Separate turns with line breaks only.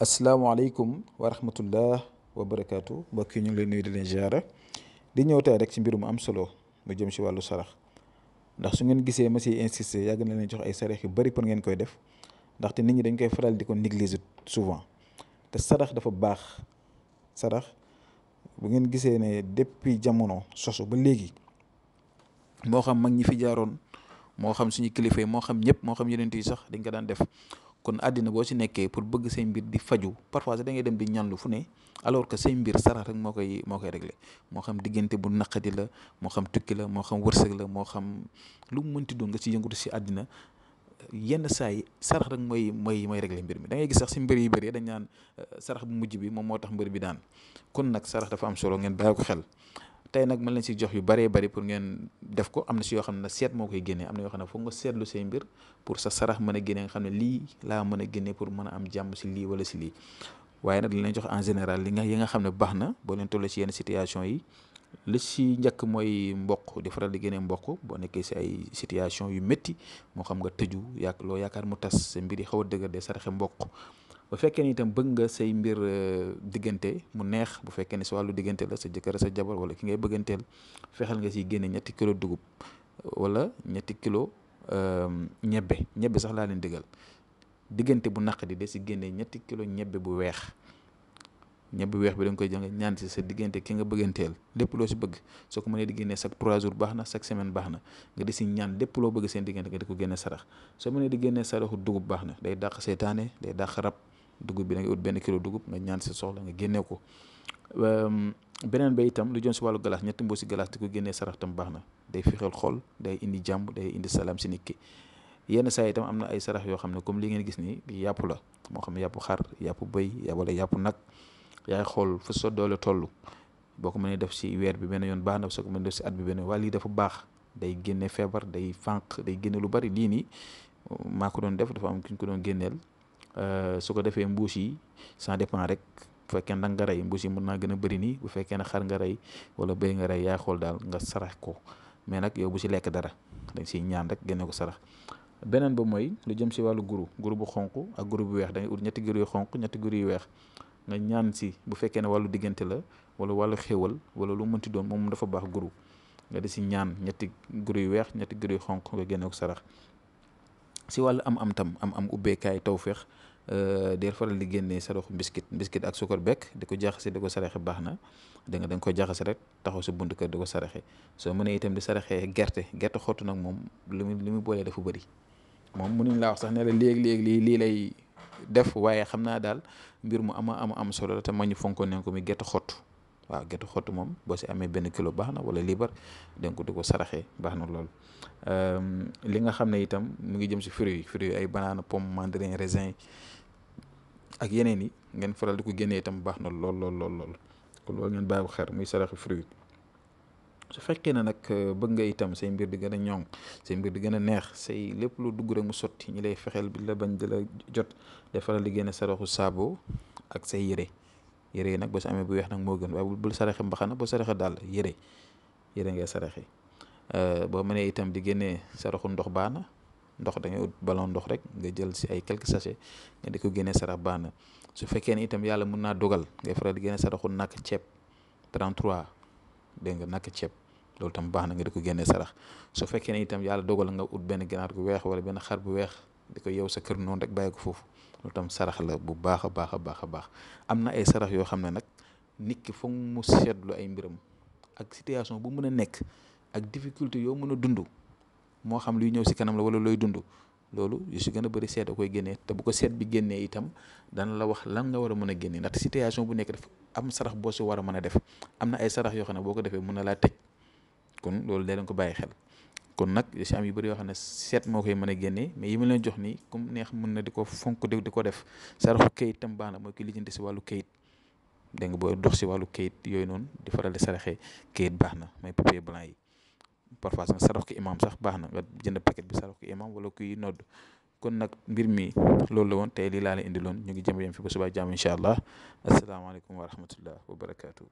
asalaamaaleykum wa rahmatullah wa barakaatu mbokk yi ñu ngi leen nuyu di leen ziara di ñëw tey rek ci mbir mu am solo mu jëm ci wàllu sarax ndax su ngeen gisee ma siy insister yàgg na leen jox ay sarax yu bari pour ngeen koy def ndaxte nit ñi dañ koy faral di ko négliger souvent te sarax dafa baax. Sarax bu ngeen gisee ne depuis jamono sosu ba léegi moo xam mag ñi fi jaaroon moo xam suñu kilifa yi moo xam ñëpp moo xam yeneen yi sax dañ ko daan def. kon àddina boo ci nekkee pour bëgg say mbir di faju parfois da ngay dem di ñanlu fu ne alors que say mbir sarax rek moo koy réglé moo xam diggante bu naqadi la moo xam tukki la moo xam wërsëg la moo xam lu mu mënti doon nga ci yëngatu si àddina yenn saa yi sarax rek mooy réglé mbir mi da ngay gis sax si mbir yu bëri dañ naan sarax bu mujj bi moom moo tax mbir bi daan kon nag sarax dafa am solo ngeen bàyyi ko xel. tey nag mën leen si jox yu bëree bëri pour ngeen def ko am na si yoo xam ne seet moo koy génnee am na yoo xam ne foog nga seetlu say mbir pour sa sarax mën a génnee nga xam ne lii laa mën a génnee pour mën a am jàmm si lii wala si lii waaye nag leen jox en général yi nga xam ne baax na boo leen tollee si yenn situation yi li si njëkk mooy mboq di faral di génnee mboq boo nekkee si ay situation yu métti moo xam nga tëju loo yaakaar mu tas sa mbir yi xaw a dëgër de saraxe mboq. bu fekkee ni itam bëgg nga say mbir diggante mu neex bu fekkee ne si wàllu diggante la sa jëkkër sa jabar wala ki ngay bëgganteel fexeel nga siy génne 3 kilo dugub wala 3 kilo ñebbe sax laa leen digal diggante bu naq di si génne 3 kilo ñebbe bu weex bi da nga koy jël ñaan si sa diggante ki nga bëgganteel lépp loo si bëgg soo ko mënee di génnee chaque 3 jours baax na chaque semaine baax na nga di si ñaan lépp loo bëgg seen diggante nga di ko génne sarax soo mënee di génnee saraxu dugub baax na day dàq seytaane day dàq rab dugub bi da ngay ut 1 kilo dugub nga ñaan si soxla nga génnee ko beneen ba itam lu jëm si wàllu galaas 3 mbuusi galaas di ko génnee sarax tam baax na day fixeel xol day indi jàmm day indi salaam si nit ki. yenn saa itam am na ay sarax yoo xam ne comme li ngeen gis ni yàpp la moo xam yàpp xar yàpp bëy wala yàpp nag yaay xool fu sa doole toll boo ko mënee def si weer bi benn yoon baax na soo ko mënee def si at bi benn yoon waaye lii dafa baax day génne feebar day fànq day génne lu bari lii nii maa ko doon def dafa am ki ñu ko doon génneel su ko defee mbuus yi ça dépend rek bu fekkee nag nga rey mbuus yi mën naa gën a bëri nii bu fekkee ne xar nga rey wala bëy nga rey yaay xool daal nga sarax ko mais nag yow bu si lekk dara dañ siy ñaan rek génne ko sarax. beneen ba mooy lu jëm si wàllu guru bu xonq ak guru bu weex da ngay ut 2 guru yu xonq 2 guru yu weex nga ñaan si bu fekkee ne wàllu diggante la wala wàllu xéwal wala lu mënti doon moom dafa baax guru nga di si ñaan 2 guru yu weex 2 guru yu xonq nga génne ko sarax. si wàllu am tam am ubbeekaay tawféex del faral di génnee saraxu mbiskit ak sukar bekk di ko jaxase di ko saraxe baax na da nga koy jaxase rek taxaw sa buntu kër di ko saraxe soo mënee itam di saraxee gerte xottu nag moom li mu boolee dafa bëri moom mënuñ laa wax sax ne la léegi lii lay def waaye xam naa daal mbir mu am solo la te ma ñu fonkoon nañ ko mi gerte xottu waaw gerte xottu moom boo si amee 1 kilo baax na wala liibar donc di ko saraxee baax na lool. li nga xam ne itam mu ngi jëm si fruits yi ay banana pomme mandarin raisin ak yeneen yi ngeen faral di ko génnee itam baax na lool kon loolu ngeen bàyyi ko xel muy saraxi fruits su fekkee ne nag bëgg nga itam say mbir di gën a ñoŋ say mbir di gën a neex say lépp lu dugg rek mu sotti ñi lay fexeel bi la bañ di la jot day faral di génne saraxu saabo ak say yére yi nag boo si amee bu weex nag moo gën waaye bul saraxe mbaxana boo saraxe daal yére ngay saraxe. boo mënee itam di génnee saraxu ndox baax na ndox da ngay ut ballon ndox rek nga jël si ay quelques sachets nga di ko génnee sarax baax na su fekkee ne itam yàlla mun naa dogal ngay faral di génne saraxu nakk ceeb 33 dégg nga nakk ceeb loolu tam baax na nga di ko génnee sarax su fekkee ne itam yàlla dogal nga ut benn ganaar gu weex wala benn xar bu weex di ko yow sa kër noonu rek bàyyi ko foofu loolu tam sarax la bu baax a baax am na ay sarax yoo xam ne nag nit ki foog mu seetlu ay mbiram ak situation bu mën a nekk ak difficulté yoo mën a dund moo xam luy ñëw si kanam la wala looy dund loolu yu si gën a bëri seet a koy génnee te bu ko seet bi génnee itam dana la wax lan nga war a mën a génnee ndaxte situation bu nekk def am sarax boo si war a mën a def am na ay sarax yoo xam ne boo ko defee mën na laa tëj kon loolu day leen ko bàyyi xel kon nag yu si am yu bëri yoo xam ne seet moo koy mën a génnee mais yi ma leen jox nii comme neex mën na di ko fonk di ko def saraxu kayit tam baax na mooy ki lijjanti si wàllu kayit dégg nga boo dox si wàllu kayit yooyu noonu di faral di saraxee kayit baax na mooy papier blanc yi parfois nga sarax ko imam sax baax na nga jënd paquet bi sarax ko imam wala kuy nodd kon nag mbir mi loolu la woon tey lii laa la indi loon ñu ngi jëm yem fi ba subaa jàmm incha allah asalaamaaleykum wa rahmatullah wa barakaatu.